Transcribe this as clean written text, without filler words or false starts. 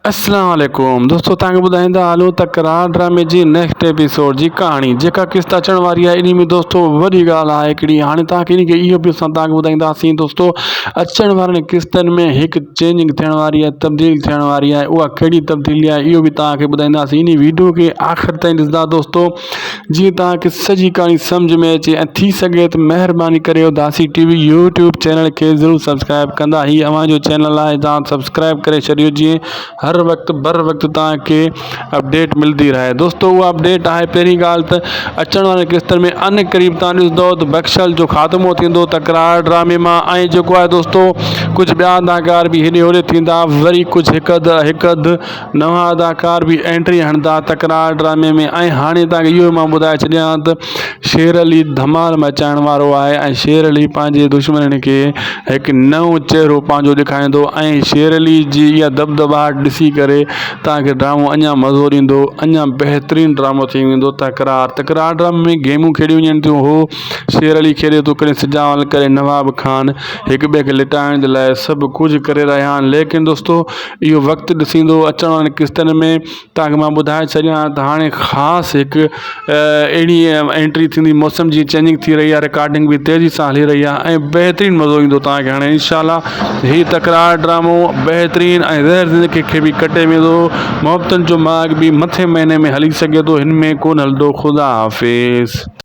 اسلام عليڪم دوستو توهان کي ٻڌائيندا هلون تڪرار ڊرامي جي نيڪسٽ ايپيسوڊ جي ڪهاڻي جيڪا قسط اچڻ واري آهي انهي ۾ دوستو وڏي ڳالهه آهي هڪڙي هاڻي توهان کي انهي کي اهو به اسان توهان کي ٻڌائينداسين دوستو اچڻ وارن قسطن ۾ هڪ چينجنگ ٿيڻ واري آهي تبديل ٿيڻ واري آهي اها ڪهڙي تبديلي آهي اهو به توهان کي ٻڌائينداسين انهي ويڊيو کي آخر تائين ڏسندا دوستو جيئن توهان کي سڄي ڪهاڻي سمجهه ۾ اچي ۽ ٿي سگهي ته مهرباني ڪري Udasi T V YouTube channel کي ضرور سبسڪرائب ڪندا هي اوهان جو چينل آهي توهان سبسڪرائب ڪري ڇڏيو جيئن هر وقت بر وقت توهان کي اپڊيٽ ملدي رهي دوستو اها اپڊيٽ آهي پهرين ڳالهه ته اچڻ واري قسطن ۾ ان قريب توهان ڏسندو ته بخشل جو خاتمو ٿيندو تڪرار ڊرامي مان ۽ جيڪو آهي دوستو ڪجهه ٻيا اداڪار به هيڏي هوڏي ٿيندا وري ڪجهه هڪ اڌ هڪ اڌ نوان اداڪار به انٽري هڻندا تڪرار ڊرامي ۾ ۽ هاڻي توهان کي اهو مان ٻڌائي ڇڏيان ته شير علي ڌمال مچائڻ وارو آهي ۽ شير علي پنهنجي دشمنن کي هڪ نئون چهرو پنهنجو ڏيکاريندو ۽ شير علي جي اها دٻدٻاهٽ ڏسي ڪري توهان کي ڊرامو اڃا مزو ڏيندو اڃا بهترين ڊرامو ٿي ويندو تڪرار تڪرار ڊرامي ۾ گيمون کيڏيون وڃن ٿيون هو شير علي کيڏي ٿو ڪڏهن سجاول ڪڏهن نواب خان هڪ ٻئي کي لٽائڻ جي لاء سڀ ڪجهه ڪري رهيا آهن ليڪن دوستو اهو وقت ڏسيندو اچڻ وارن قسطن ۾ توهان کي مان ٻڌائي ڇڏيان ته هاڻي خاص هڪ اهڙي انٽري ٿيندي موسم جي چينجنگ ٿي رهي آهي رڪارڊنگ به تيزي سان هلي رهي آهي ۽ بهترين مزو ايندو توهان کي هاڻي انشاء الله هي تڪرار ڊرامو بهترين ۽ زهر زندگي کي به ڪٽي ويندو محبتن جو ماڳ به مٿي مهيني ۾ هلي سگهي ٿو هن ۾ ڪونه هلندو خدا حافظ.